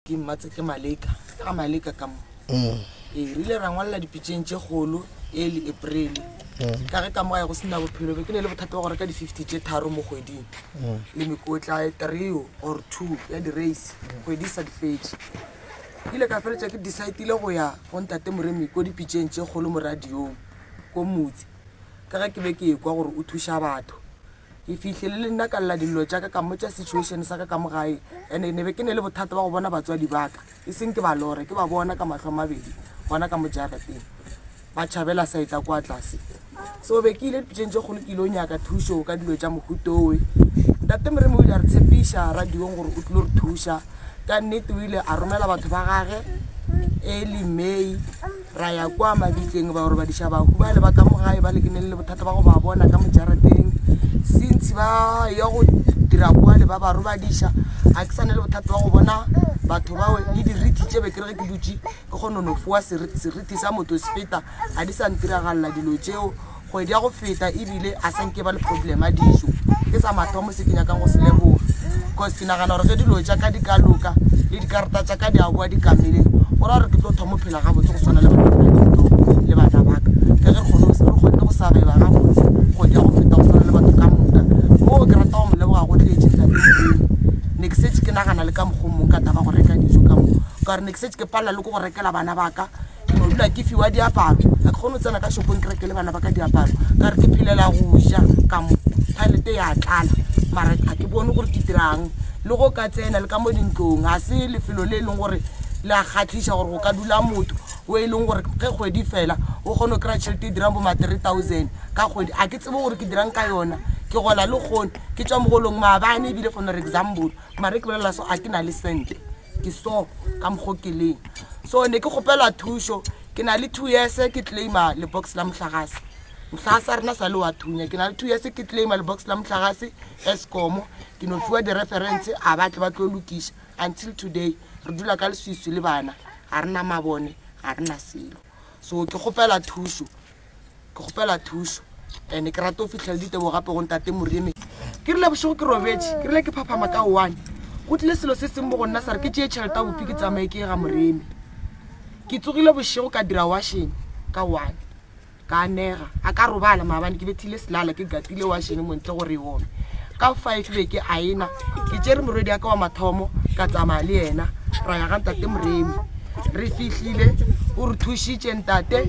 Ke Mmatseke Maleka, ke ga Maleka ka mo. Mm. Ee, re ile ra ngwalela dipitšeng tše kgolo early April. Mm. Ka ge ka mo gae go sena bophelo be ke ne le bothata ba go reka di-fifty tše tharo mo kgweding. Mm. Le mekotla e three or two ya di-race kgwedi sa di fetše. Ke ile ka feletša ke decide-ile go ya go ntate Moremi ko dipitšeng tše kgolo mo radiong ko motse. Ka ge ke be ke ekwa gore o thuša batho. Ke fihlile le nna ka lla dillo tša ka ka mmotša situation sa ka ka mo gae and-e ne be ke ne le bothata ba go bona batswadi ba ka e seng ke ba lore ke ba bona ka mahlo a mabedi gona ka mo jarateng ba tšhabela saeta kwa tlase. So be ke ile dipitšeng tše kgolo ke ile nyaka thušo ka dilo tša mohutowe. Ntate Moremi o ile a re tshepiša radiong gore o tlilo re thuša ka nnete o ile a romela batho ba gage early May Ra ya kwa mabitleng ba gore badiša bahu ba le ba ka mo gae ba le ke ne le bothata ba go ba bona ka mo jarateng. Since ba ya go dira kwa le ba ba robadiša ga ke sa ne le bothata ba go bona batho bao le dirithi tše be ke re ge ke dutše ke kgone no foa serithi sa motho se feta ga di sa ntiragalela dilo tšeo. Kgwedi ya go feta ebile a sa nke ba le problem ya dijo. Ke sa mathomo se ke nyakang go se leboga cause ke nagana gore ge dilo tša ka di ka loka le dikarata tša ka di a boa di kamele go ra gore ke tlo thoma phela gabotse go swana le batho ba dintlo le bana ba ka ka ge re kgonne go surviva gabotse kgwedi ya go feta go swana le batho ka moka. Moo ke rata go mo leboga go tletše ntate Modimo. Ne ke šetše ke nagana le ka mokgwa o mongwe ka taba go reka dijo ka mo ka gore ne ke šetše ke palela le ke go rekela bana ba ka. Ke no dula ke fiwa diaparo, ga ke kgone go tsena ka shopong ke rekele bana ba ka diaparo ka re ke phelela go ja ka mo toilet ya tlala mara ga ke bone gore ke dirang. Le go ka tsena le ka mo dintlong ga se lefelo le e leng gore le a kgatlhiša gore go ka dula motho o e leng gore ge kgwedi fela o kgone go kry-a tšhelete e dirang bo ma 3000 ka kgwedi. Ga ke tsebe gore ke dirang ka yona, ke gola le kgone ke tšwa mogolong maabane ebile for example mare ke bolela so ga ke na le sente ke so ka mokgo ke leng. So ne ke kgopela thušo, ke na le 2 years ke claima le box la mohlagase. Mohlagase a rena sa le wa thunya, ke na le 2 years ke claima le box la mohlagase Eskom, ke no fiwa di-reference a ba tle ba tlo lokiša. Until today re dula ka leswiswi le bana, ga re na mabone, ga re na selo. So ke kgopela thušo, ke kgopela thušo and ke rata go fihlela ditebo gape go ntate Moremi. Ke rile bošego ke robetše, ke rile ke phaphama ka one, go tlile selo se sengwe mo go nna sa re ke tšee tšhelete ya bopi ke tsamaye ke ye ga Moremi. Ke tsogile bošego ka dira washene ka one, ka anega, a ka robala maabane ke bethile selala ke gatile washene mo ntle gore e ome. Ka 5 be ke aena, ke tšere morwedi ya ka wa mathomo ka tsamaya le yena ra ya ga ntate Moremi. Re fihlile, o re thušitše ntate.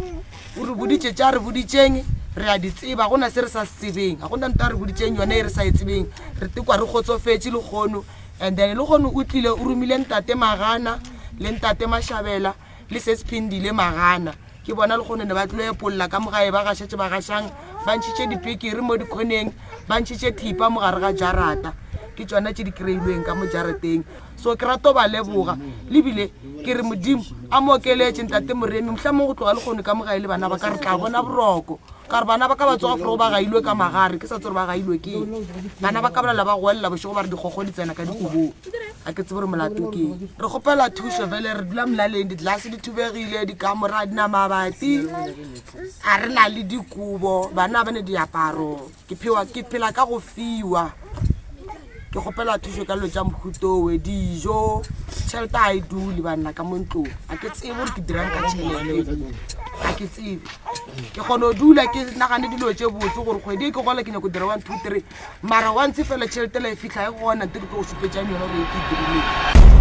O re boditše tša re boditšeng, re a di tseba, go na se re sa se tsebeng, ga go na nto a re boditšeng yone e re sa e tsebeng. Re tekwa re kgotsofetše lekgono. And then lekgono o tlile o romile ntate Magana le ntate Mashabela le se Sephindile Magana. Ke bona lekgono ne ba tlo epolla ka mogae ba gašetše ba gašang, ba ntšhitše dipekere mo dikhoneng, ba ntšhitše thipa mo gare ga jarata. Ke tšona tše di kry-ilweng ka mo jarateng. So ke rata go ba leboga lebile ke re Modimo a mo okeletše ntate Moremi, mohlamong go tloga lekgono ka mo gae le bana ba ka re tla bona boroko. Ka gore bana ba ka ba tsoga forogo ba gailwe ka magare, ke sa tsebe gore ba gailwe ke eng. Bana ba ka bolela ba goelela bošego ba re dikgokgo di tsena ka dikobong, ga ke tsebe gore molato ke eng. Re kgopela thušo fele, re dula molaleng, ditlelase di thubegile, dikamora di na mabati, ga re na le dikobo, bana ga ba ne diaparo. Ke phewa, ke phela ka go fiwa. Ke kgopela thušo ka dilo tša mohutowe, dijo, tšhelete ga e dule banna ka mo ntlong. Ga ke tsebe gore ke dirang ka tšhelete, ga ke tsebe. Ke kgona go dula ke nagane dilo tše botse gore kgwedi e ke gola ke nyako dira 1 2 3, mara once fela tšhelete la e fihla e gona nte ke tlo go šupetšang yona gore e ke e dirileng.